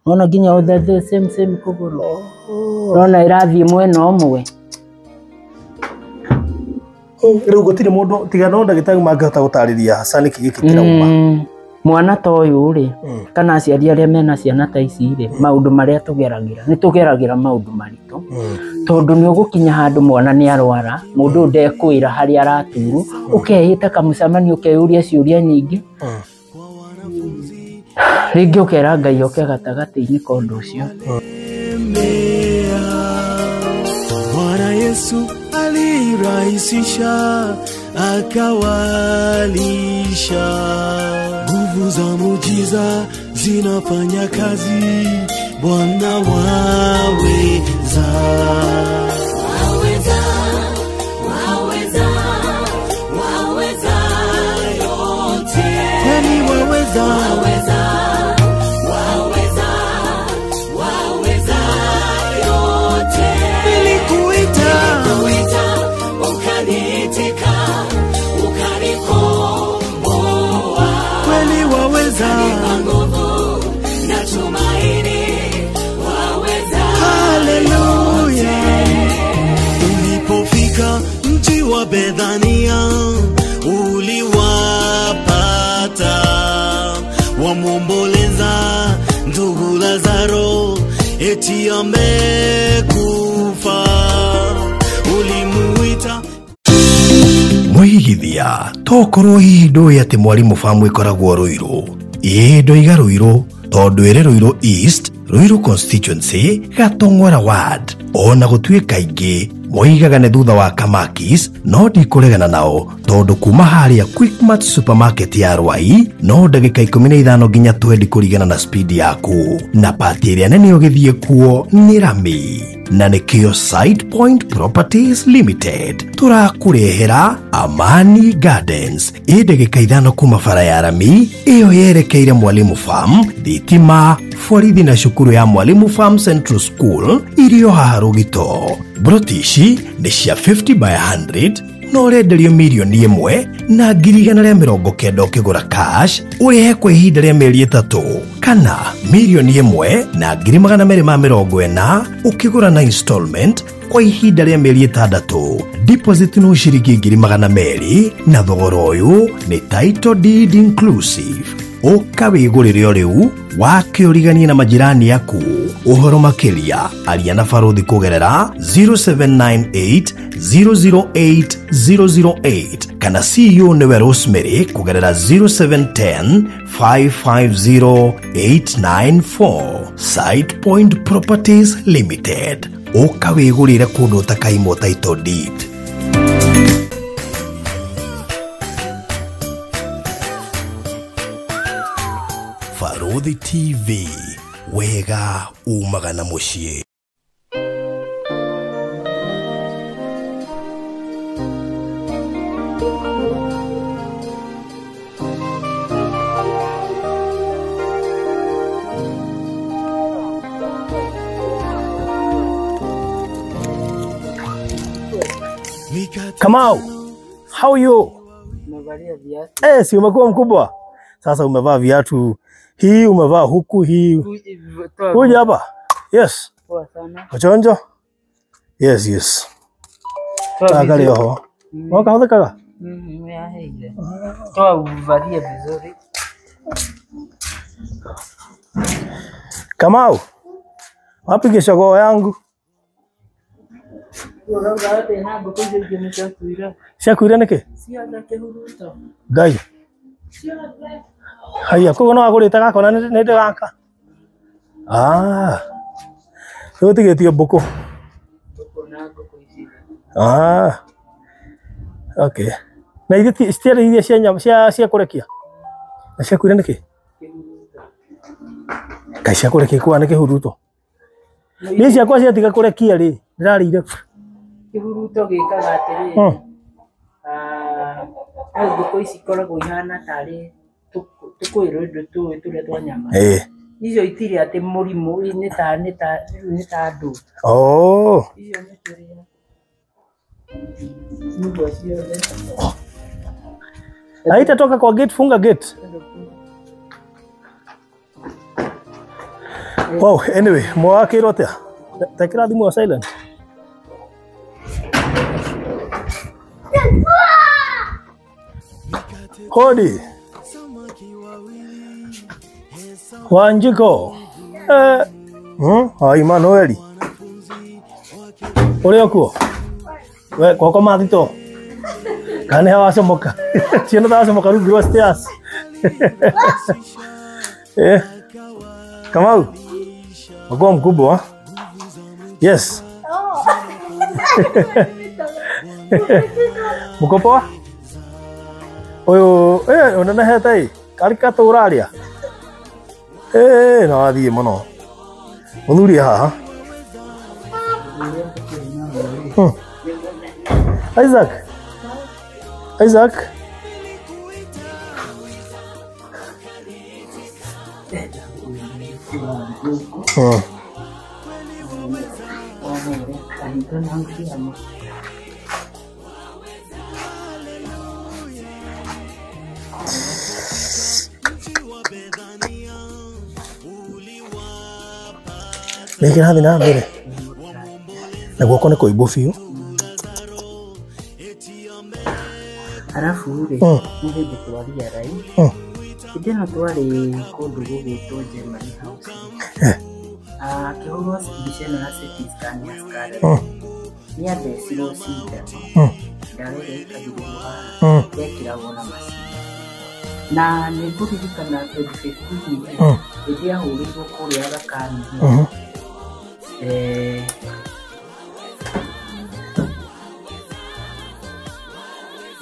Nona nginya the same same kũgũrũ. Nona ĩrathiĩ mwena ũmwe. Rĩu gũtirĩ mũndũ tiga no ndagĩtarĩ mangĩhota gũtarĩria hasa nĩkĩ gĩkĩ kĩrauma. Mwana ta ũyũ rĩ, kana aciari arĩa mena ciana ta ici rĩ, maũndũ marĩa tũgeragĩra, nĩ tũgeragĩra maũndũ maritũ. Tondũ nĩ ũgũkinya handũ mwana nĩ arwara, mũndũ ũyũ ndekwĩra harĩa araturu, ũkeĩta kamũcemanio ũkeyũria ciũria nyingĩ. Rĩngĩ ũkera Ngai oke gatagatĩ-inĩ ka ũndũ ũcio. Bwana Yesu alirahisisha akawalisha. Nguvu za muujiza zinafanya kazi, Bwana waweza. Waweza, waweza, waweza yote. Kweli waweza. Waweza, waweza, waweza yote. Nilikuita, Nilikuita, ukaniitika, ukanikomboa. Kweli waweza. Ukanipa nguvu na tumaini, waweza. Haleluya. Ulipofika mji wa Bethania, uliwapata wamwomboleza ndugu Lazaro, eti amekufa. Ulimuita Mwĩigithia tokorwo hihi ndũĩ atĩ Mwalimu Farm ĩkoragwo Ruiru. Ĩĩ ndoiga Ruiru tondũ ĩrĩ Ruiru East, Ruiru Constituency, Gatong'ora Ward. Ona gũtuĩka aingĩ moigaga nĩ thutha wa Kamakis, no ndikũregana nao tondũ kuma harĩa Quickmart supermarket ya Rwai no ndagĩka 15 nginya 20 kũringana na speed yaku, na pati ĩrĩa nene ũgĩthiĩ kuo nĩ rami. Na nĩkĩo Site Point Properties Limited tũrakũrehera Amani Gardens ĩ ndagĩka 5 kuma bara ya rami ĩyo yerekeire Mwalimu Farm, thitima, borithi na cukuru ya Mwalimu Farm Central School irio haha Rũgito. Broti ici nĩ cia 50 by 100 no ũrenderio 1,190,000 ũkĩgũra cash ũrĩhe kwa ihinda rĩa mĩeri 3 kana 1,240,000 ũkĩgũra na installment kwa ihinda rĩa mĩeri 6. Deposit no ciringi 200,000 na thogora ũyũ nĩ title deed inclusive. Ũka wĩgũrĩre o rĩu wake ũriganie na majirani aku. Ũhoro makĩria aria na Barũthi kũgerera 0798 008 008 kana CEO nĩwe Rosemary kũgerera 0710 550 894. Site Point Properties Limited. Ũka wĩgũrĩre kũndũ ũtakaimwo title deed. Barũthi TV, wega umaga na mũciĩ. Kamau, how are you? Nimevalia viatu. Si umekuwa mkubwa. Sasa umevaa viatu hii, umevaa huku hii. Kuja hapa. Yes. Poa sana. Kachonjo? Yes, yes. Angalia ho. Waka hodekaga? Ya heire. Toa uvalie vizuri. Kamau, wapi gĩcogoo yangu? Ũrauga atĩ na ngũkũ icio ingĩ nĩ ciakuire. Ciakuire nĩkĩ? Ciothe kĩhuruto. Ngai. Ciothe. Haiya, koguo no agũrĩte gaka na nĩ ndĩgaka. Ah. Rĩu ũtigĩtio mbũkũ. Mbũkũ na ngũkũ ici. Ah. Okay. Na ithe citiarĩ iria cia nyama cia kũrekia? Na ciakuire nĩkĩ? Kĩhuruto. Kaĩ cia kũrekia ikuaga nĩ kĩhuruto? Niĩ ciakwa ciatiga kũrekia rĩ, ndĩrarĩire. Kĩhuruto gĩkaga atĩrĩrĩ, no ngũkũ ici ikoragwo ihana tarĩ tũkwĩrũ tũĩ tũrĩa twa nyama. Icio itirĩ atĩ mũrimũ, nĩ ta nĩ ta nĩ ta andũ. Oh. Icio nĩ kĩrĩa. Nĩguo ciothe. Haitatoka kwa gate, funga gate. Wow, anyway, mwakĩrwo atĩa? Tekĩra thimũ ya silent. Hodi. Wanjiko. Emmanuel. Ũrĩ o kuo? We gwako mathito. Kana nĩ wacomoka? Ciana thacomoka rungu rwa stairs. Kamau. Wakuwa mkubwa. Yes. Mko poa? Ũyũ ũnenehete ĩ karĩ katũraria. No athiĩ mũno. Mũthuri e haha. Isaac. Isaac. Nĩ kĩrathiĩ na mbere na guoko nĩ kũimbu biũ. Arabu rĩ, nĩ hĩndĩ twariarai hĩndĩ ĩno twarĩ kũndũ gũgwĩtwo Germany House, akĩhũrwo mbica ĩno ya CT scan ya skull, nĩ athecirwo cindano, ndawa ĩrĩa ĩkagĩrĩrwo haha yekĩragwo na macini, na nĩ ngũririkana 2015 hĩndĩ yahũrĩirwo kũrĩa Aga Khan.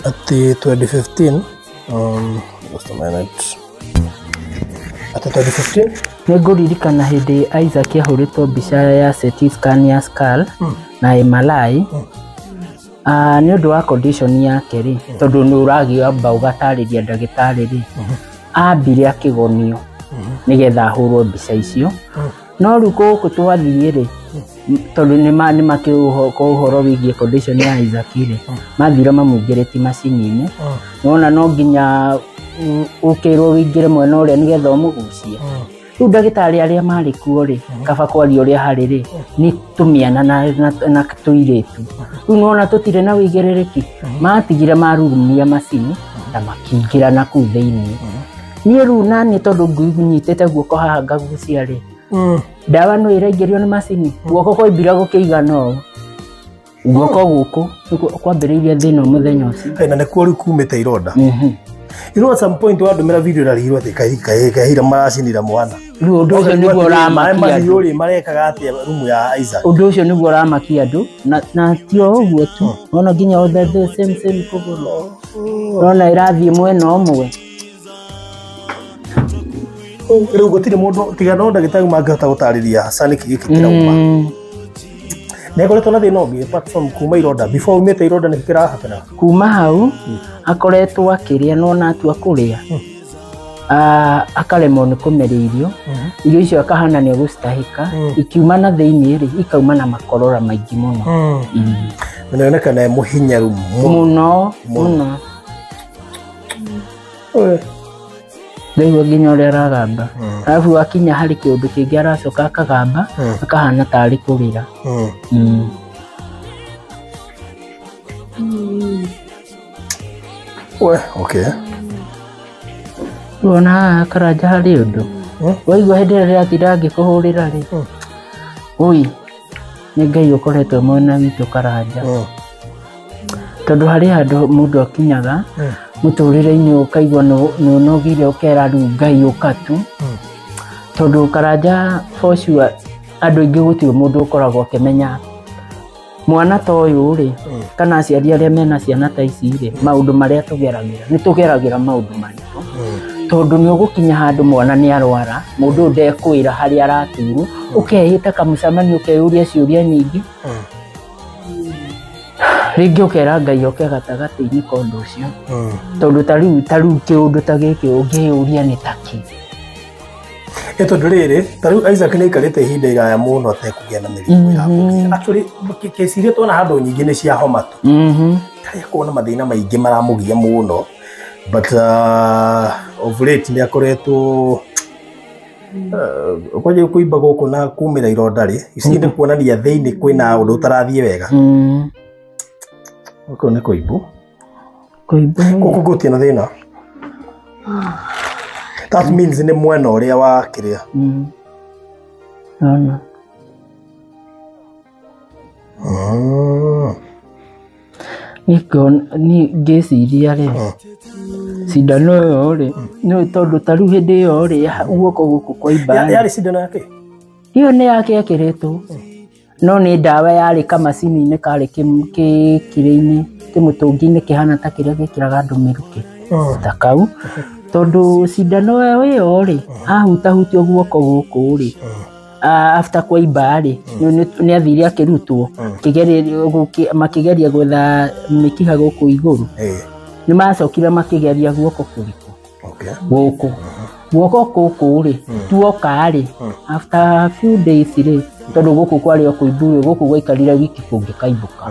Atĩ 2015, just a minute, atĩ 2015. Nĩ ngũririkana hĩndĩ Isaac ahũrĩtwo mbica ya CT scan ya skull na MRI, nĩ ũndũ wa condition yake rĩ, tondũ nĩ ũragiamba ũgatarĩria ndagĩtarĩ rĩ, ambire akĩgonio nĩgetha ahũrwo mbica icio. No rĩu gũkũ twathiĩ rĩ, tondũ nĩ makĩũĩ ũhoro wĩgiĩ condition ya Isaac rĩ, mathire mamũingĩrĩtie macini-inĩ, nona no nginya ũkĩrwo wĩingĩre mwena ũrĩa nĩgetha ũmũgucie. Rĩu ndagĩtarĩ arĩa marĩ kuo rĩ, kaba kwaria ũrĩa harĩ rĩ, nĩ tũmĩana na tũirĩtu. Rĩu nĩwona tũtirĩ na wĩigĩrĩrĩki, matigire marurumia macini na makĩingĩra na kũu thĩiniĩ. Niĩ rĩu naniĩ tondũ ngũnyitĩte guoko haha ngagucia rĩ, ndawa no ĩraingĩrio nĩ macini, guoko kwaimbira gũkĩigana ũũ, guoko gũkũ nĩkuo kwambĩrĩirie thĩna mũthenya ũcio. Na nĩkuo rĩu kumĩte ironda. You know, at some point wandũmĩra video ndarigirwo atĩ kahira maracinira mwana. Rĩu ũndũ ũcio nĩguo ũramakia andũ. Rĩ marekaga atĩa rumu ya Isaac? Ũndũ ũcio nĩguo ũramakia andũ, na ti o ũguo tu, ona nginya the same same kũgũrũ, nona ĩrathiĩ mwena ũmwe. Rĩu gũtirĩ mũndũ tiga no ndagĩtarĩ mangĩhota gũtarĩria hasa nĩkĩ gĩkĩ kĩrauma. Nĩ akoretwo na thĩna ũngĩ apart from kuma ironda? Before umĩte ironda nĩkĩ kĩrahappena? Kuma hau akoretwo akĩrĩa, nona atua kũrĩa akaremwo nĩ kũmeria irio, irio icio akahana nĩ egũcitahĩka, ikiuma na thĩiniĩ rĩ, ikauma na makorora maingĩ mũno. Na nĩonekana e mũhinyaru mũno mũno. Ndaigua nginya ũrĩa aragamba, arabu akinya harĩ kĩũndũ kĩngĩ aracoka akagamba, akahana tarĩ kũrĩra. We, okay. Wona haha Karanja harĩ ũndũ waigua hĩndĩ ĩrĩa ndĩratinda ngĩkũhũrĩra rĩ, ui nĩ Ngai ũkoretwo mwena witũ Karanja, tondũ harĩ handũ mũndũ akinyaga mũtũrĩre-inĩ ũkaigua nĩ ũnogire, ũkera rĩu Ngai ũka tu, tondũ Karanja for sure andũ aingĩ gũtirĩ mũndũ ũkoragwo akĩmenya mwana ta ũyũ rĩ, kana aciari arĩa mena ciana ta ici rĩ, maũndũ marĩa tũgeragĩra, nĩ tũgeragĩra maũndũ maritũ, tondũ nĩ ũgũkinya handũ mwana nĩ arwara, mũndũ ũyũ ndekwĩra harĩa araturwo, ũkehĩta kamũcemanio, ũkeyũria ciũria nyingĩ, rĩngĩ ũkera Ngai oke gatagatĩ-inĩ ka ũndũ ũcio, tondũ ta rĩu kĩũndũ ta gĩkĩ ũngĩyũria nĩ ta kĩ. Tondũ rĩrĩ, ta rĩu Isaac nĩ aikarĩte ihinda iraya mũno atekũgĩa na mĩrimũ ya kũgĩa. Actually, kesi iria tuona handũ nyingĩ nĩ cia homa tu. Ndarĩ akorwo na mathĩna maingĩ maramũgia mũno, but of late nĩ akoretwo Kwanja kuimba gũkũ na kumĩra ironda rĩ, ici nĩ kuonania thĩinĩ kwĩna ũndũ ũtarathiĩ wega. Gũkũ nĩ kũimbu. Kũimba. Gũkũ gũtirĩ na thĩna. That means nĩ mwena ũrĩa wa kĩrĩa. Ona. Nĩ ngĩciria rĩ, cindano ĩyo rĩ, nĩ tondũ ta rĩu hĩndĩ ĩyo rĩ, guoko gũkũ kwaimba rĩ. Yarĩ cindano yake? Ĩyo nĩ yake ekĩrĩtwo. No nĩ ndawa yarĩ kamacini-inĩ karĩ kĩrĩ-inĩ, kĩmũtũngi-inĩ kĩhana ta kĩrĩa gĩkĩraga andũ mĩrukĩ. Ta kau. Tondũ cindano ĩyo rĩ, ahutahutio guoko gũkũ rĩ, after kwaimba rĩ, nĩ athire akĩrutwo, makĩgeria gwetha mĩkiha gũkũ igũrũ. Nĩ macokire makĩgeria guoko kũrĩkũ? Gũkũ. Guoko gũkũ rĩ, tuoka rĩ, after few days rĩ, tondũ gũkũ kwarĩ o kũimbu rĩ, gũkũ gwaikarire wiki kũngĩkaimbũka.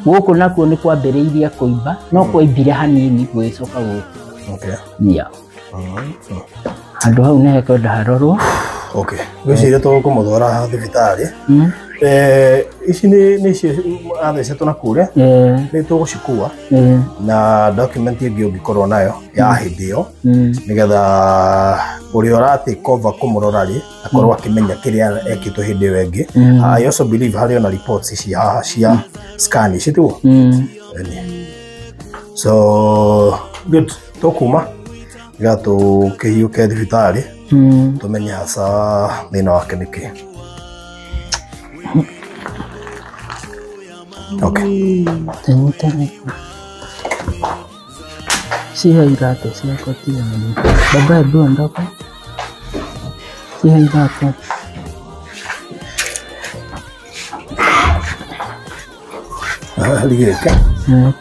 Gũkũ nakuo nĩ kwambĩrĩirie kũimba, no kwaimbire hanini gũgĩcoka gũkũ. Yeah. Handũ hau nĩ hekwenda harorwo. Okay. Ngwĩciria tũkũmũtwara thibitarĩ. Ici nĩ icio athecetwo na kũrĩa. Nĩ tũgũcikua na document ĩngĩ ũngĩkorwo nayo ya hĩndĩ ĩyo, nĩgetha ũrĩa ũratake over kũmũrora rĩ, akorwo akĩmenya kĩrĩa ekĩtwo hĩndĩ ĩyo ĩngĩ. I also believe harĩ ona reports ici haha cia scan ici tiguo? So good, tũkuma nĩgetha tũkĩhiũke thibitarĩ tũmenye hasa thĩna wake nĩ kĩ. Okay. Cihe iratũ ciakwa tiga nĩ. Baba hebu ondoka. Cihe iratũ. Rigĩke.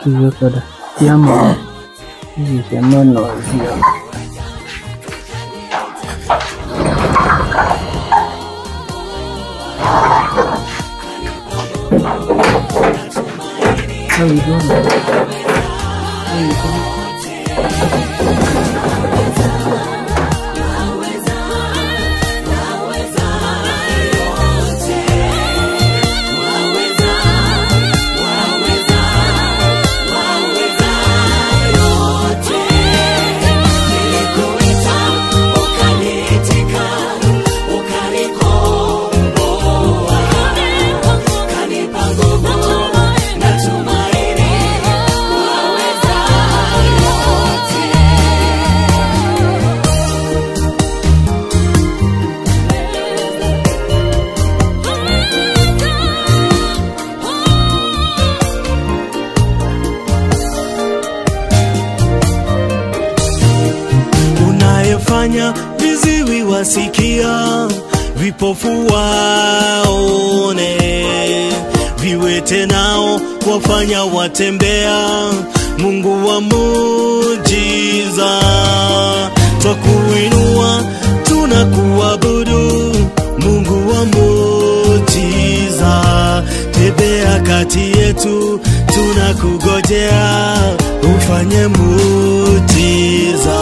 Kĩu gĩkwenda. Cia mwana. Ici cia mwana ũcio. Hau igũrũ. Hau igũrũ. Unayefanya viziwi wasikia, vipofu waone, viwete nao wafanya watembea, Mungu wa muujiza. Twakuinua, tunakuabudu, Mungu wa muujiza. Tembea kati yetu, tunakugojea, ufanye muujiza.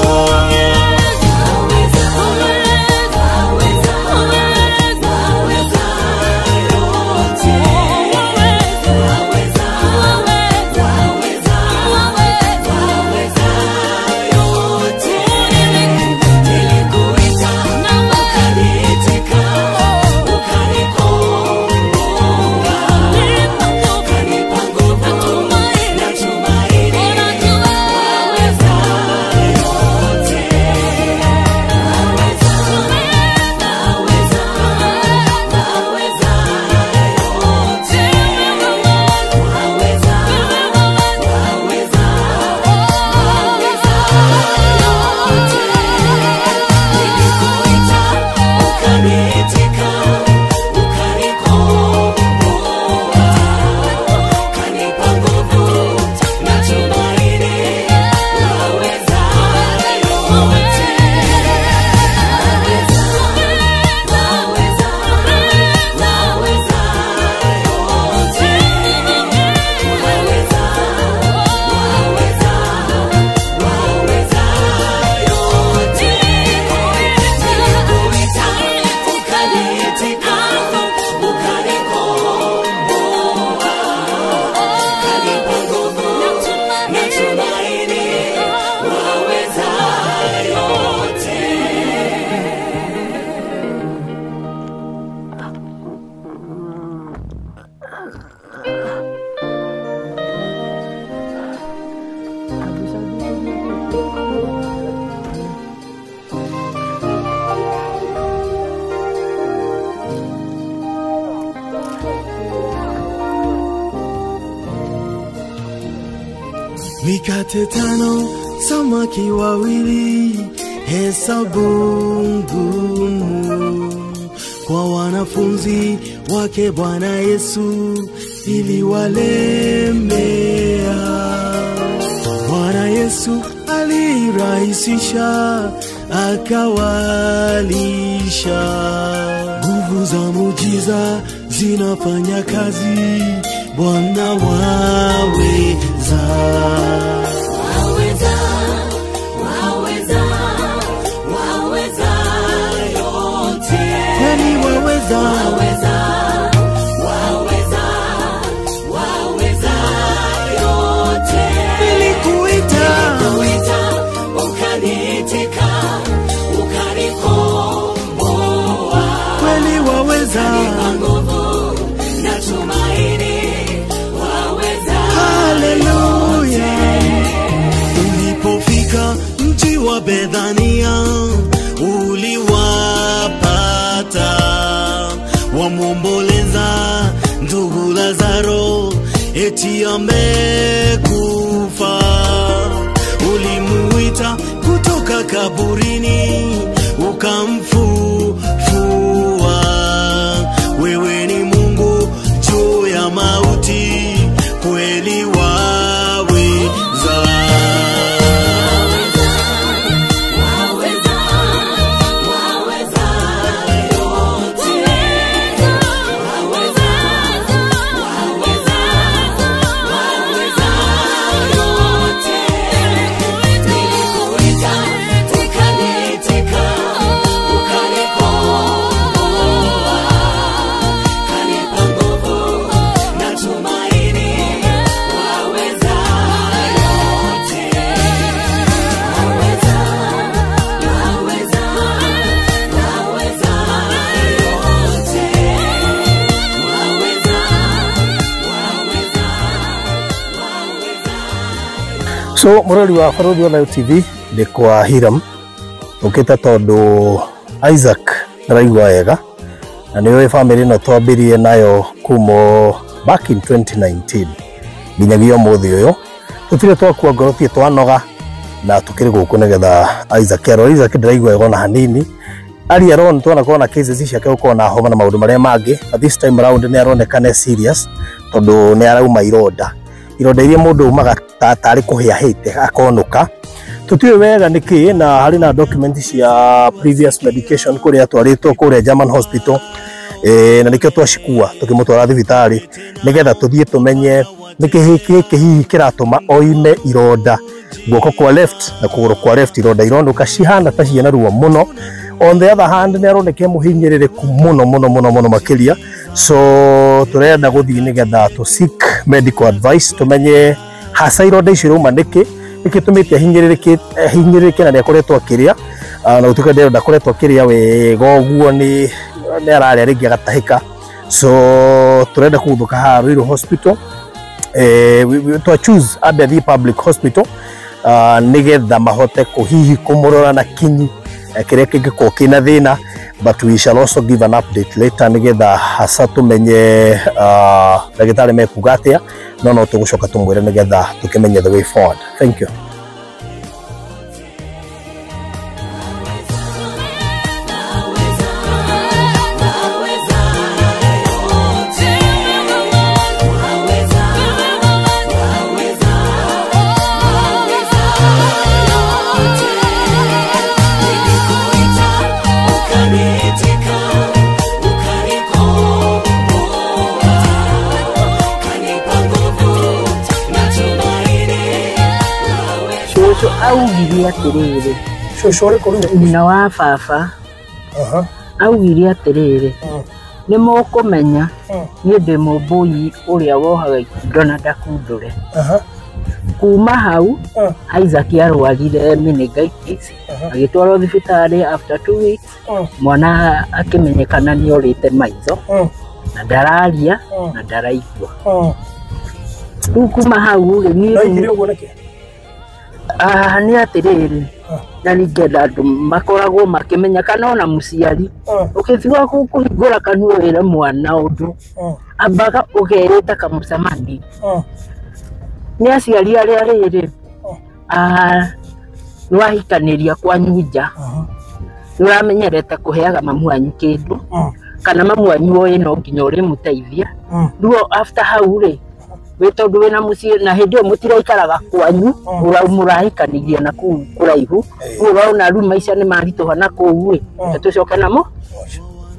Mikate tano, samaki wawili, hesabu ngumu kwa wanafunzi wake Bwana Yesu iliwalemea. Bwana Yesu alirahisisha akawalisha. Nguvu za muujiza zinafanya kazi, Bwana waweza. Waweza, waweza, waweza yote. Kweli waweza, Waweza, waweza, waweza yote. Nilikuita, Nilikuita, ukaniitika, ukanikomboa. Kweli waweza, Kanipa nguvu na tumaini, waweza. Haleluya. Ulipofika mji wa Bethania, uliwapata wamwomboleza ndugu Lazaro, eti amekufa. Ulimuita kutoka kaburini, ukamfufua. Wewe ni Mungu juu ya mauti, kweli waweza. Waweza, waweza yote. Waweza, waweza, waweza yote. Nilikuita, ukaniitika, ukanikomboa. Kanipa nguvu na tumaini, waweza yote. Waweza, waweza, waweza yote. Waweza, waweza, waweza. So murori wa Barũthi wa Thayu TV ndĩ kwa Hiram ũkĩte tondũ Isaac ndaraigua wega na nĩ ũĩ family ĩno twambirie nayo kuma back in 2019 nginyagia ũmũthĩ ũyũ tũtirĩ twakua ngoro tirĩ twanoga na tũkĩrĩ gũkũ nĩgetha Isaac arore. Isaac ndaraigua wega ona hanini. Earlier on twanakorwo na cases ciake gũkorwo na homa na maũndũ marĩa mangĩ, but this time round nĩ aroneka nĩ serious tondũ nĩ arauma ironda, ironda iria mũndũ umaga tarĩ kũhĩa hĩte akonũka. Tũtiũĩ wega nĩkĩ, na harĩ na document cia previous medication kũrĩa atwarĩtwo kũrĩa German Hospital, na nĩkĩo twacikua tũkĩmũtwara thibitarĩ nĩgetha tũthiĩ tũmenye nĩkĩ gĩkĩ hihi kĩratũma oime ironda guoko kwa left na kũgũrũ kwa left, ironda ironũka cihana ta ciĩna ruo mũno. On the other hand nĩ aroneka e mũhinyĩrĩrĩku mũno mũno mũno mũno makĩria, so tũrenda gũthiĩ nĩgetha tũ seek medical advice tũmenye hasa ironda icio irauma nĩkĩ, nĩkĩ tũmĩte ahinyĩrĩrĩke na nĩ akoretwo akĩrĩa, na gũtuĩka ndakoretwo akĩrĩa wega ũguo, nĩ ararĩa rĩngĩ agatahĩka. So tũrenda kũguthũka haha Ruiru Hospital, twa choose ambe athiĩ public hospital, nĩgetha mahote kũhihi kũmũrora na kinyi kĩrĩa kĩngĩkorwo kĩna thĩna, but we shall also give an update later nĩgetha hasa tũmenye ndagĩtarĩ mekuga atĩa, no tũgũcoka tũmwĩre nĩgetha tũkĩmenye the way forward. Thank you. Waweza, waweza yote. Waweza, waweza, waweza yote. Nilikuita, ukaniitika, ukanikomboa. Kanipa nguvu na tumaini. Waweza. Cũcũ augire atĩrĩrĩ, Cũcũ ũrĩkũ rĩu? Nyina wa baba augire atĩrĩrĩ, nĩ mũkũmenya niĩ ndĩ mũmbũi ũrĩa wohaga ikundo na ndakundũre. Kuma hau Isaac arwarire meningitis, agĩtwarwo thibitarĩ after 2 weeks, mwana akĩmenyekana nĩ orĩte maitho na ndararia na ndaraigua. Rĩu kuma hau rĩ, niĩ No igire ũguo nĩkĩ? Nĩ atĩrĩrĩ, na ningĩenda andũ makoragwo makĩmenya kana ona mũciari ũkĩtiga kũhingũra kanua wĩre mwana ũndũ, ambaga ũgeĩta kamũcemanio. Nĩ aciari arĩa rĩrĩ Nĩ wahikanĩria kwanyu nja, nĩ ũramenyerete kũheaga mamu wanyu kĩndũ, kana mamu wanyu oĩ no nginya ũrĩmũteithia. Rĩu after hau rĩ, wĩ tondũ wĩna mũciĩ na hĩndĩ ĩyo mũtiraikaraga kwanyu, mũrahikanĩria na kũu kũraihu, rĩu ũrona rĩu maica nĩ maritũha na kũu ĩ, tũcoke namo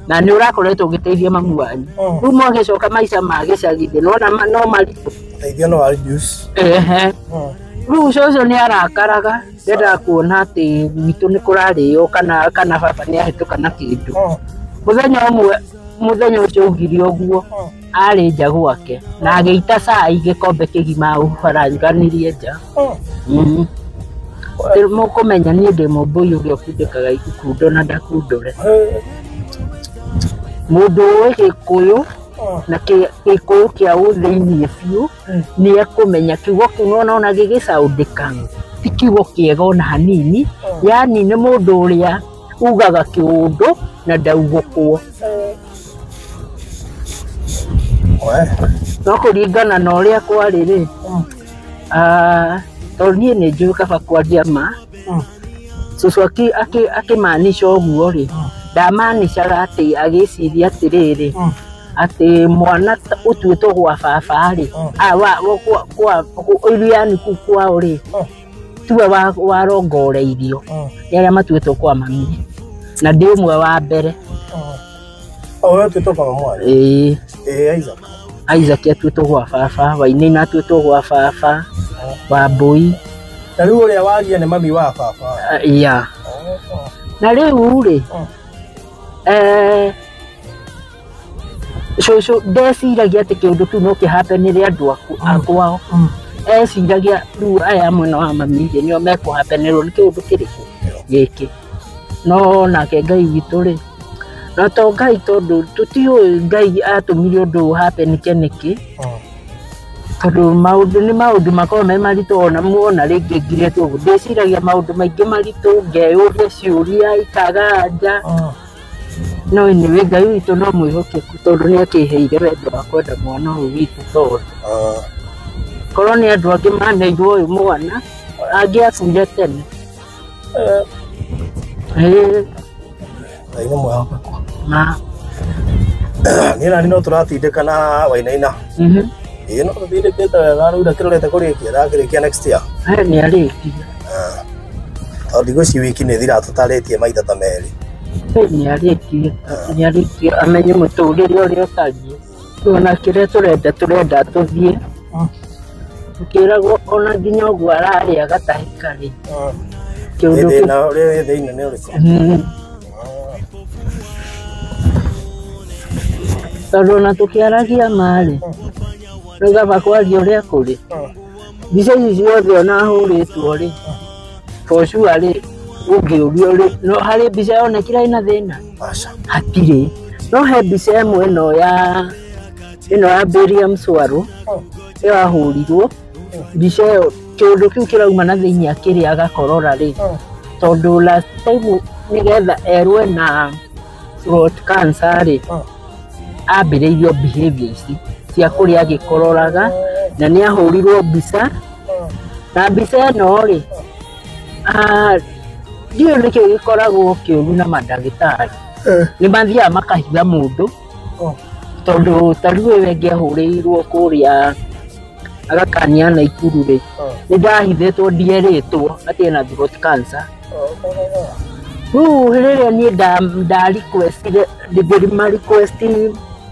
na nĩ ũrakoretwo ũgĩteithia mamu wanyu. Rĩu mwagĩcoka maica ma gĩcagi thĩ nĩwona no maritũ. Teithio no wa juice. Ehe. Rĩu cũcũ nĩ arakaraga, ndendaga kuona atĩ gwitũ nĩ kũrarĩo kana baba nĩ ahĩtũka na kĩndũ. Mũthenya ũmwe, mũthenya ũcio augire ũguo, arĩ nja gwake na agĩita cai gĩkombe kĩgima ũbaranganirie nja. Mũkũmenya niĩ ndĩ mũmbũi ũrĩa ũkundĩkaga ikundo na ndakundũre. Mũndũ ũĩ Gĩkũyũ na Gĩkũyũ kĩa ũthĩiniĩ biũ nĩ ekũmenya kiugo kĩu nĩwona ona gĩgĩcaũndĩka ti kiugo kĩega ona hanini, yaani nĩ mũndũ ũrĩa ugaga kĩũndũ na ndaugũkwo. No kũringana na ũrĩa kwarĩ rĩ, tondũ niĩ nĩ njũĩ kaba kwaria ma, cũcũ akĩmaanisha ũguo rĩ, ndamaanishaga atĩ agĩciria atĩrĩrĩ, atĩ mwana ũtuĩtwo gwa baba rĩ, yani kũu kwao rĩ, tiwe warongoreirio nĩ arĩa matuĩtwo kwa mami, na ndĩ ũmwe wa mbere. O we ũtuĩtwo kwa mamu wanyu? Ĩĩ. Ĩĩ, Isaac. Isaac atuĩtwo gwa baba, Wainaina atuĩtwo gwa baba, Wambũi. Na rĩu ũrĩa waria nĩ mami wa baba. Ya. Na rĩu rĩ, cũcũ ndeciragia atĩ kĩũndũ kĩu no kĩhapenĩre andũ akwao. Eciragia rĩu aya mwena wa mami rĩ, nĩo mekũhapenĩrwo nĩ kĩũndũ kĩrĩkũ gĩkĩ. No nake Ngai witũ rĩ, na to Ngai tondũ tũtiũĩ Ngai atũmire ũndũ ũhapenĩke nĩkĩ, tondũ maũndũ nĩ maũndũ makoragwo me maritũ ona muona rĩngĩ ngirĩtwo ũguo. Ndĩciragia maũndũ maingĩ maritũ, ngeyũria ciũria ikaga anja. No anyway, Ngai witũ no mwĩhokeku tondũ nĩ akĩheire wendo wa kwenda mwana ũyũ witũ, tondũ korwo nĩ andũ angĩ maneirwo ũyũ mwana angĩakuire tene. Ĩĩ. Ngai nĩ mwĩhokeku. Ma. Niĩ nani no tũratindĩka na Wainaina. Ĩĩ, no tũtindĩkĩte wega rĩu ndakĩrorete kũrĩkia, ndakĩrĩkia next year. Nĩ arĩkia. Tondũ ndigwĩciria wiki nĩ ĩthiraga tũtarĩtie maita ta merĩ. Nĩ arĩkie, nĩ arĩkie amenye mũtũrĩre ũrĩa ũtariĩ. Ona kĩrĩa tũrenda tũthiĩ. Tũkĩragwo ona nginya ũguo ararĩa gatahĩka rĩ. Kĩũndũ kĩu. Thĩna ũrĩa wĩ thĩinĩ nĩ ũrĩkũ? Tondũ ona tũkĩaragia ma rĩ, rĩu kaba kwaria ũrĩa kũrĩ. Mbica ici ciothe ona hũrĩtwo rĩ, for sure rĩ, ũngĩũrio rĩ, no harĩ mbica yonekire ĩna thĩna? Aca. Hatirĩ. No he mbica ĩmwe ĩno ya ĩno ya Barium Swallow ĩyo ahũrirwo. Mbica ĩyo kĩũndũ kĩu kĩrauma na thĩinĩ akĩrĩa agakorora rĩ, tondũ last time nĩgetha erwe na throat cancer rĩ, ambĩrĩirio behavior ici cia kũrĩa agĩkororaga, na nĩ ahũrirwo mbica, na mbica ĩno rĩ, ndiũĩ nĩkĩ gĩkoragwo kĩũru na mandagĩtarĩ. Nĩ mathiaga makahitha mũndũ, tondũ ta rĩu ũyũ ũngĩ ahũrĩirwo kũrĩa agakania Naikuru rĩ, nĩ ndahithĩtwo ndierĩtwo atĩ ena throat cancer. Rĩu rĩrĩa niĩ nda requestire, ngĩma request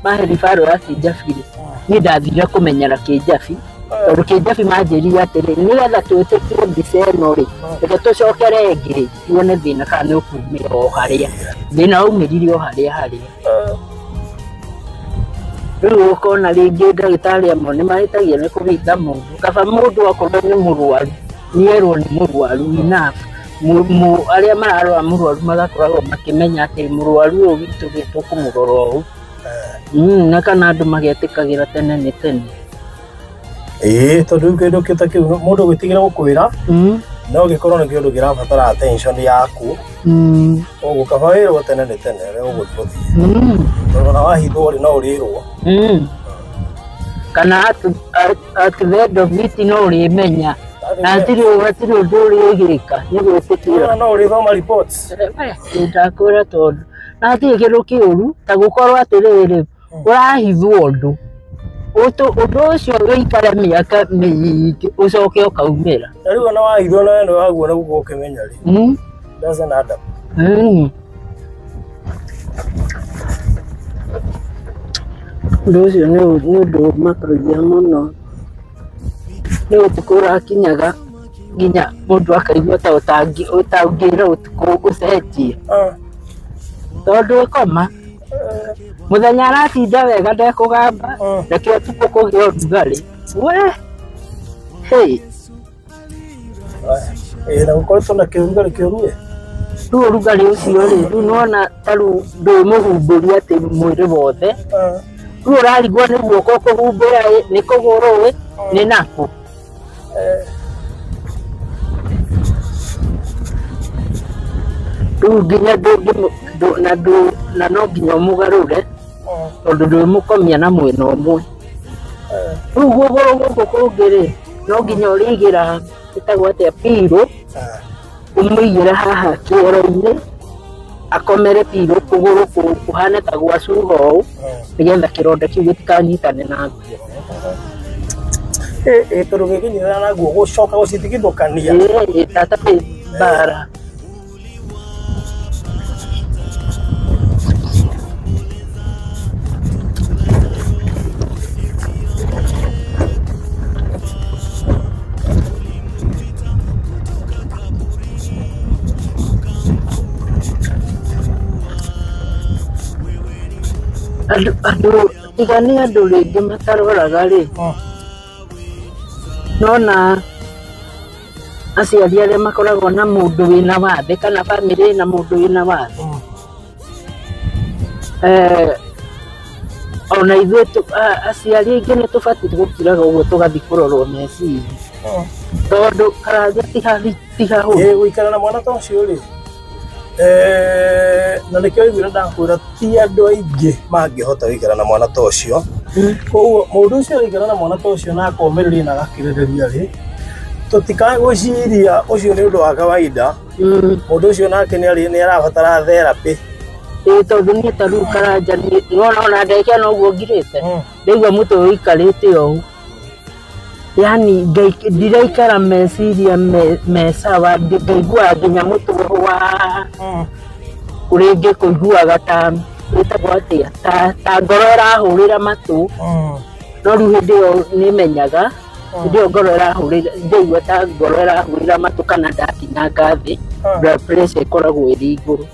mahe referral ya Kĩnjabi rĩ, niĩ ndathire kũmenyera Kĩnjabi, tondũ Kĩnjabi manjĩrire atĩrĩ, nĩgetha twĩtĩkie mbica ĩno rĩ, reke tũcokere ĩngĩ rĩ, tuone thĩna kana nĩ ũkumĩra o harĩa. Thĩna waumĩrire o harĩa harĩa. Rĩu ũkona rĩngĩ ndagĩtarĩ amwe nĩ mahĩtagia nĩ kũhitha mũndũ. Kaba mũndũ akorwo nĩ mũrwaru, nĩerwo nĩ mũrwaru enough. Arĩa mararora mũrwaru magakoragwo makĩmenya atĩ mũrwaru ũyũ witũ rĩ, tũkũmũrora ũũ. Na kana andũ magetĩkagĩra tene nĩ tene. Ĩĩ, tondũ rĩu kĩndũ ta kĩu mũndũ gwĩtigĩra gũkwĩra, no gĩkorwo nĩ kĩndũ kĩrabatara attention yaku. Ũguo kaba wĩrwo tene nĩ tene ũrĩa ũgũthiĩ ũthiĩ. Tondũ ona wahithwo rĩ, no ũrĩrwo. Kana at the end of it no ũrĩmenya. Na hatirĩ ũndũ ũrĩ ũgĩka nĩ gwĩtĩkĩra. No ũrĩthoma reports. Ndakwĩra tondũ na hatirĩ kĩndũ kĩũru ta gũkorwo atĩrĩrĩ ũrahithwo ũndũ ũndũ ũcio ũikare mĩaka mĩingĩ ũcoke ũkaumĩra. Na rĩu ona wahithwo na we nĩ waguo na gũkorwo ũkĩmenya rĩ. Doesn't add up. Ũndũ ũcio nĩ ũndũ ũmakagia mũno. Nĩ ũtukũ ũrakinyaga nginya mũndũ akaigua ta ũtangĩra ũtukũ ũcenjie. Tondũ ĩkoma mũthenya aratinda wega ndekũgamba nakĩo ũtukũ kũgĩa ũrugarĩ. We hey. Na gũkoretwo na kĩũrugarĩ kĩũru ĩ. Rĩu ũrugarĩ ũcio rĩ, rĩu nĩwona ta rĩu ndũĩmũhumbũria atĩ mwĩrĩ wothe. Rĩu ũrarigwo nĩ guoko kũhumbũra ĩ, nĩ kũgũrũ ĩ, nĩ nakũ. Rĩu nginya na no nginya ũmũgarũre tondũ ndũĩmũkomia na mwena ũmwe. Rĩu gũgũrũ gũkũ kũngĩ rĩ, no nginya ũrĩigĩra ĩtagwo atĩa pillow ũmũigĩre haha kĩero-inĩ akomere pillow kũgũrũ kũhane ta gwa cuba ũũ nĩgetha kĩronda kĩu gĩtikanyitane na nguo. Tondũ gĩkĩnyitana na nguo gũcoka gũcitigithũkania. Ĩĩ tata mbara. Andũ tiga nĩ andũ rĩngĩ mataroraga rĩ, nona aciari arĩa makoragwo na mũndũ wĩna wathe kana bamĩrĩ ĩna mũndũ wĩna wathe. Ona ithuĩ aciari aingĩ nĩ tũbatiĩ gũkiraga ũguo tũgathiĩ kũrorwo meciria tondũ karanja ti hahũthũ. Gũikara na mwana ta ũcio rĩ, na nĩkĩo waiguire ndakwĩra ti andũ aingĩ mangĩhota gũikara na mwana ta ũcio. Koguo mũndũ ũcio araikara na mwana ta ũcio na akomĩrĩria na agakirĩrĩria rĩ, tũtikae gwĩciria ũcio nĩ ũndũ wa kawaida. Mũndũ ũcio nake nĩ arabatara therapy. Ĩĩ tondũ niĩ ta rĩu karanja nĩwona ona ndagĩka ĩno ũguo ngirĩte ndaigua mũtwe ũikarĩte ũũ, yani ndiraikara meciria me sawa, ngaiguaga nginya mũtwe wa rĩngĩ kũiguaga ta ĩtagwo atĩa ta ngoro ĩrahũrĩra matũ. No rĩu hĩndĩ ĩyo nĩmenyaga hĩndĩ ĩyo ngoro ĩrahũrĩra ndaigua ta ngoro ĩrahũrĩra matũ kana ndakinyanga thĩ blood pressure ĩkoragwo ĩrĩ igũrũ.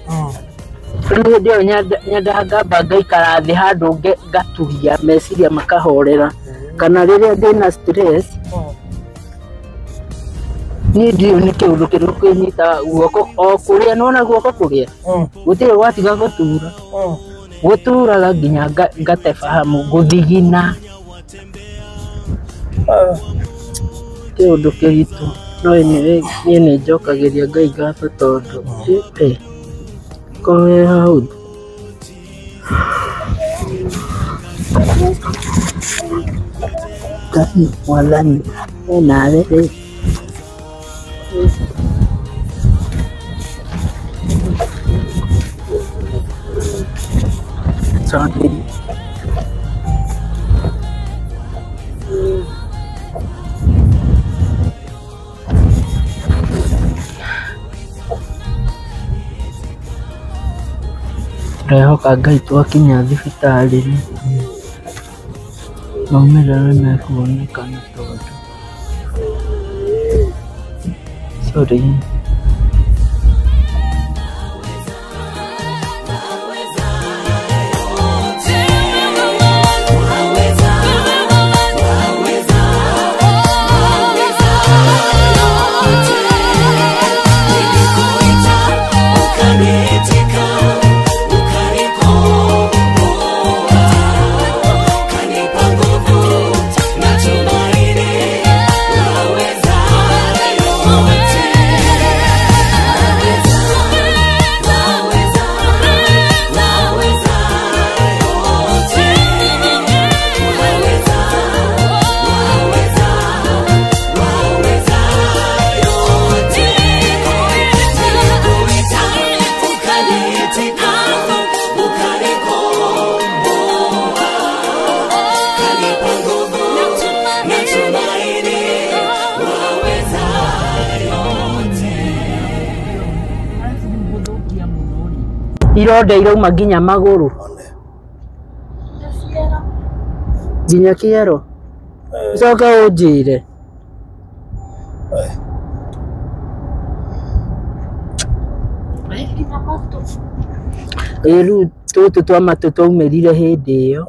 Rĩu hĩndĩ ĩyo nyendaga ngamba ngaikara thĩ handũ ngaturia meciria makahorera kana rĩrĩa ndĩna stress niĩ ndiũĩ nĩ kĩũndũ kĩrĩkũ kĩnyitaga guoko o kũrĩa nĩwona guoko kũrĩa gũtirĩ gwatiga gũtura gũturaga nginya ngate fahamu gũthigina kĩũndũ kĩritũ. No anyway niĩ nĩ njokagĩria Ngai ngatho tondũ korwo wĩ hahũthũ. Ngai mwathani enawe rĩ. Sorry. Tũrehoka Ngai twakinya thibitarĩ rĩ, maumĩrĩra nĩ mekuonekana tondũ sorry. Natumaini waweza yote. Ironda irauma nginya magũrũ. One. Nginya kĩero. Coka ũnjĩre. Ĩ rĩu tũtũ twa matũ twaumĩrire hĩndĩ ĩyo.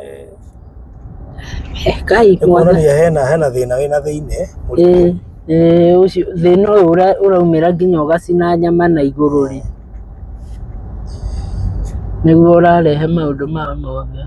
Kai mwana. Nĩkuonania hena thĩna wĩna thĩinĩ mũritũ. Ĩ ũcio thĩna ũyũ ũraumĩra nginya ũgacina nyama na igũrũ rĩ. Nĩguo ũrarehe maũndũ maya mothe.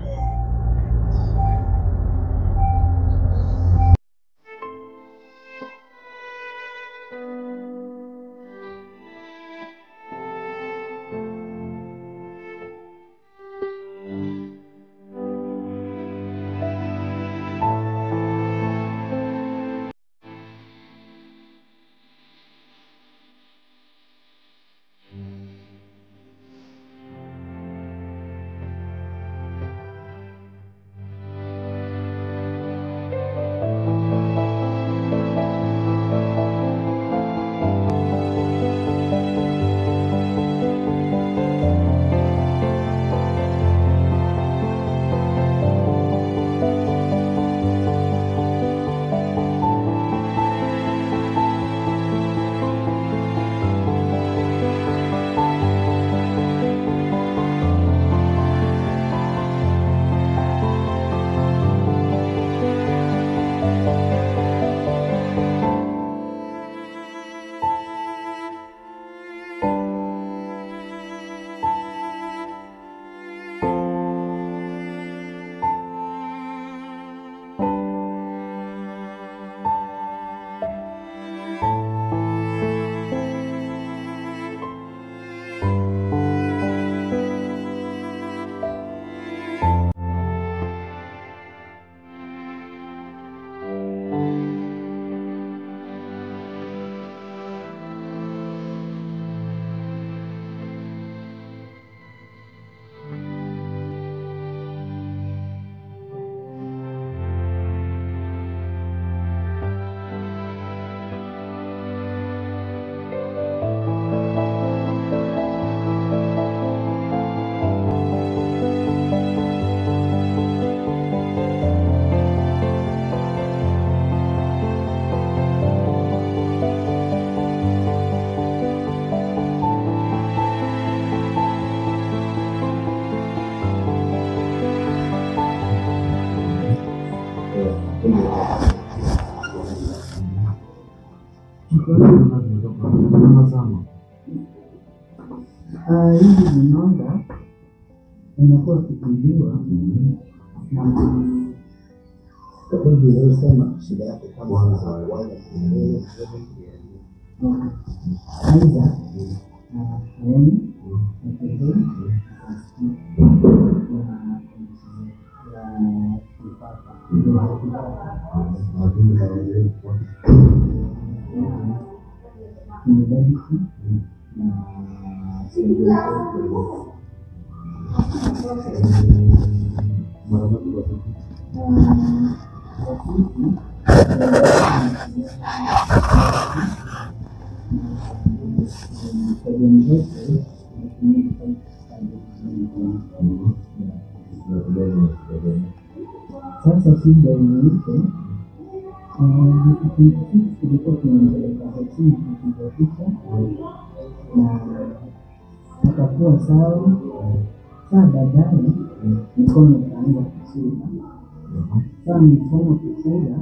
Hivi vidonda vimekuwa vikitibiwa na Shida yake kwanza aidha haoni hatembei, hasikii na kifafa. Ni Sasa shida yenye iko sisi tulikuwa tunampeleka hospitali kupiga picha na akakuwa sawa. Saa baadaye mikono ikaanza kufura. Saa mikono kufura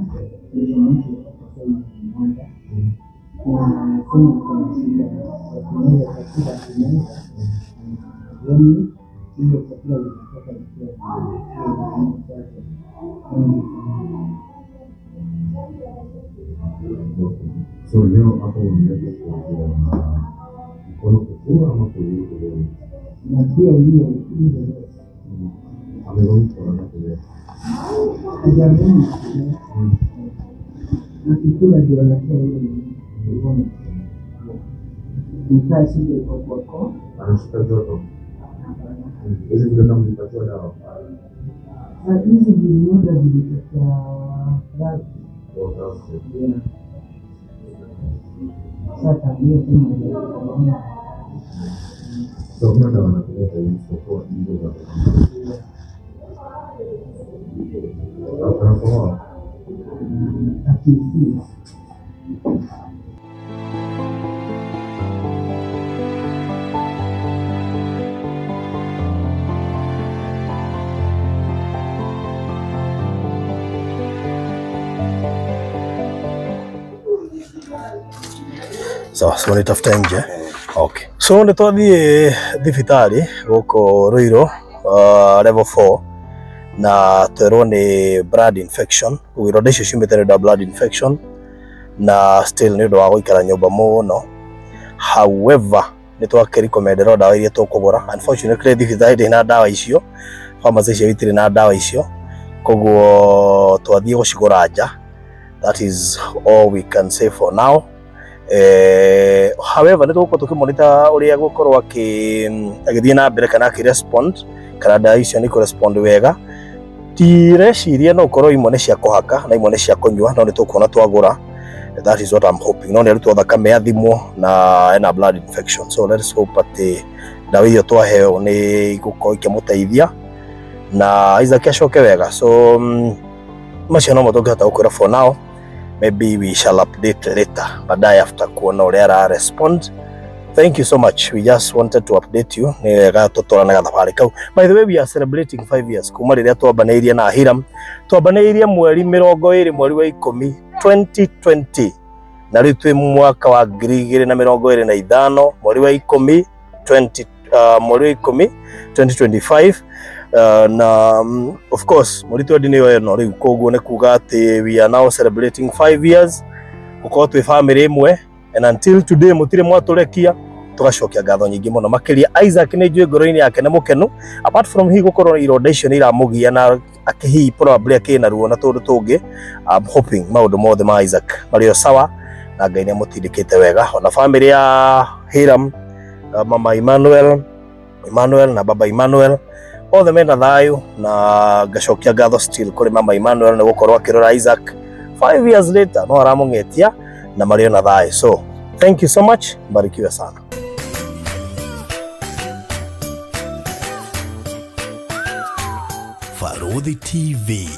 ndio mtu akatoa mmoja na tena kuna shida ya kumeza chakula, kumeza jioni hiyo chakula zinatoka ikiwa chache. So leo hapo umeweza kuongea na mkono kufura ama kulia kulia? Na pia hiyo hizo Amerudi kwa kulia. Hajarudi akikula ndio anatoa hiyo mikono. Nikaa shida iko kwa koo. Anashika joto. Hizi vidonda mlipatiwa dawa? Hizi vidonda zilitokea wapi? Thursday. Sasa tangia tena hajaona. So hakuna dawa natumia sahii isipokuwa hizo za anakohoa. Sawa, so nitafuta nje. Okay. So nĩ twathiĩ thibitarĩ gũkũ Ruiru, level 4, na twerwo nĩ blood infection. Koguo ironda icio ciumĩte nĩ ũndũ wa blood infection na still nĩ ũndũ wa gũikara nyũmba mũno. However, nĩ twakĩrekommenderwo ndawa iria tũkũgũra. Unfortunately thibitarĩ ndĩrĩ na ndawa icio, pharmacy icio itirĩ na ndawa icio, koguo twathiĩ gũcigũra nja. That is all we can say for now. However, nĩ tũgũkorwo tũkĩmonitor ũrĩa egũkorwo agĩthiĩ na mbere kana akĩrespond, kana ndawa icio nĩ ikũrespond wega. Ndireciria no ũkorwo imwe nĩ cia kũhaka na imwe nĩ cia kũnyua, no nĩ tũkuona twagũra. That is what I'm hoping. No nĩ arutwo thakame athimwo na ena blood infection, so let's hope atĩ ndawa icio twaheo nĩ igũkorwo ikĩmũteithia na Isaac acoke wega. So macio nomo tũngĩhota gũkwĩra for now. Maybe we shall update later, baadaye after kuona ũrĩa ara respond. Thank you so much. We just wanted to update you. Nĩ wega tũtwaranaga thabarĩ kau. By the way, we are celebrating 5 years kuma rĩrĩa twambanĩirie na Hiram. Twambanĩirie mweri 20 mweri wa 10 2020, na rĩu twĩ mwaka wa 2025 mweri wa 10 20 mweri wa 10 2025. Na of course mweri 20 nĩyo ĩno rĩu, koguo nĩ kuga atĩ we are now celebrating 5 years gũkorwo twĩ family ĩmwe, and until today mũtirĩ mwatũrekia. Tũgacokia ngatho nyingĩ mũno makĩria Isaac nĩ njũĩ ngoro-inĩ yake nĩ mũkenu, apart from hi gũkorwo ironda icio nĩ iramũgia na akĩhihi probably akĩrĩ na ruo na tũndũ tũngĩ. I'm hoping maũndũ mothe ma Isaac marĩ o sawa na Ngai nĩ amũtindĩkĩte wega. Ona family ya Hiram, mama Emmanuel, Emmanuel na baba Emmanuel othe mena thayũ, na ngacokia ngatho still kũrĩ mama Emmanuel nĩ gũkorwo akĩrora Isaac 5 years later no aramũng'etia na marĩ ona thayũ. So thank you so much, mbarikiwe sana. Farodhi TV,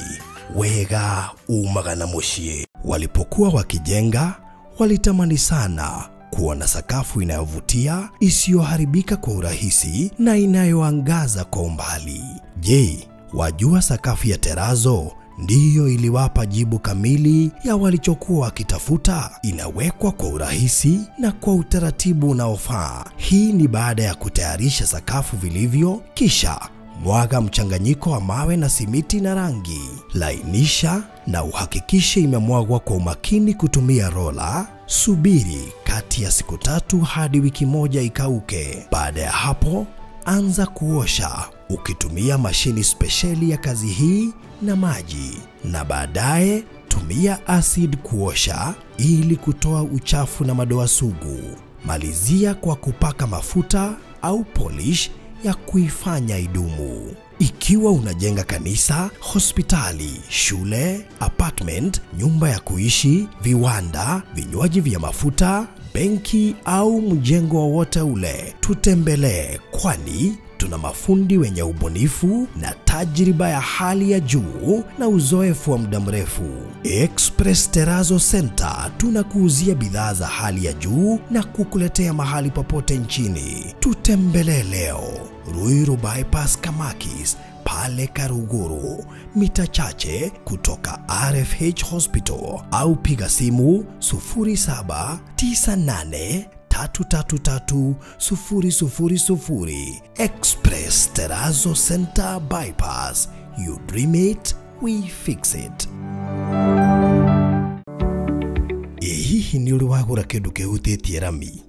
wega umaga na muciĩ. Walipokuwa wakijenga, walitamani sana kuona sakafu inayovutia, isiyoharibika kwa urahisi na inayoangaza kwa umbali. Je, wajua sakafu ya terazo ndiyo iliwapa jibu kamili ya walichokuwa wakitafuta? Inawekwa kwa urahisi na kwa utaratibu unaofaa. Hii ni baada ya kutayarisha sakafu vilivyo, kisha mwaga mchanganyiko wa mawe na simiti na rangi. Lainisha na uhakikishe imemwagwa kwa umakini kutumia rola. Subiri kati ya siku 3 hadi wiki 1 ikauke. Baada ya hapo, anza kuosha ukitumia mashini spesheli ya kazi hii na maji, na baadaye tumia acid kuosha ili kutoa uchafu na madoa sugu. Malizia kwa kupaka mafuta au polish ya kuifanya idumu. Ikiwa unajenga kanisa, hospitali, shule, apartment, nyumba ya kuishi, viwanda, vinywaji vya mafuta, benki au mjengo wowote ule, tutembelee, kwani tuna mafundi wenye ubunifu na tajriba ya hali ya juu na uzoefu wa muda mrefu. Express Terrazzo Center tunakuuzia bidhaa za hali ya juu na kukuletea mahali popote nchini. Tutembelee leo Ruiru Bypass Kamakis pale Karuguru, mita chache kutoka RFH Hospital, au piga simu 0798 333 000. Express Terrazzo Center Bypass. You dream it, we fix it. Hihi nĩ ũrĩ wagũra kĩndũ kĩhutĩtie rami?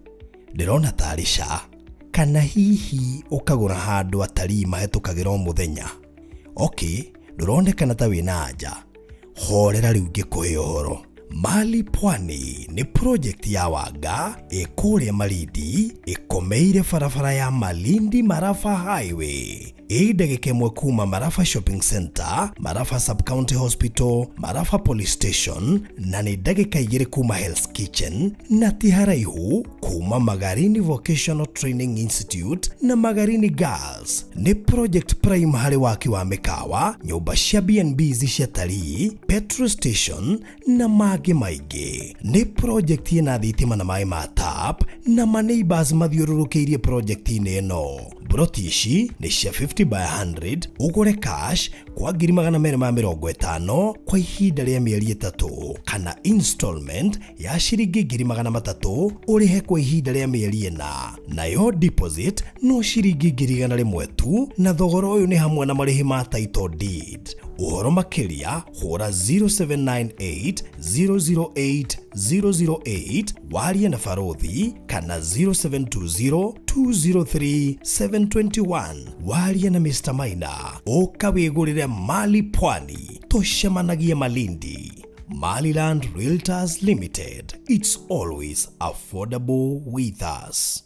Ndĩrona tarĩ ca, kana hihi ũkagũra handũ atarii mahĩtũkagĩra o mũthenya? Okay, ndũronekana ta wĩna anja. Horera rĩu ngĩkũhe ũhoro. Mali Pwani ni project ya Wanga ĩkũrĩa Malindi, ĩkomeire barabara ya Malindi Marafa Highway. Ĩ ndagĩka ĩmwe kuma Marafa Shopping Center, Marafa Sub County Hospital, Marafa Police Station, na nĩ ndagĩka 2 kuma Hell's Kitchen, na ti haraihu kuma Magarini Vocational Training Institute na Magarini Girls. Nĩ project prime harĩ waki wa mĩkawa, nyũmba cia B&Bs cia talii, petrol station na mangĩ maingĩ. Nĩ project ĩna thitima na maĩ ma tap na maneighbors mathiũrũrũkĩirie project-inĩ ĩno. Broti ici nĩ cia 50 by 100, ũgũre cash kwa 250,000 kwa ihinda rĩa mĩeri 3 kana installment ya ciringi 300,000 ũrĩhe kwa ihinda rĩa mĩeri 4, nayo deposit no ciringi 100,000 tu, na thogora ũyũ nĩ hamwe na marĩhi ma title deed. Ũhoro makĩria hũra 0798 008 008 warie na Barothi kana 0720 203 721 warie na Mr. Maina. Ũka wĩgũrĩre mali pwani, tũcemanagie Malindi. Maliland Realtors Limited, it's always affordable with us.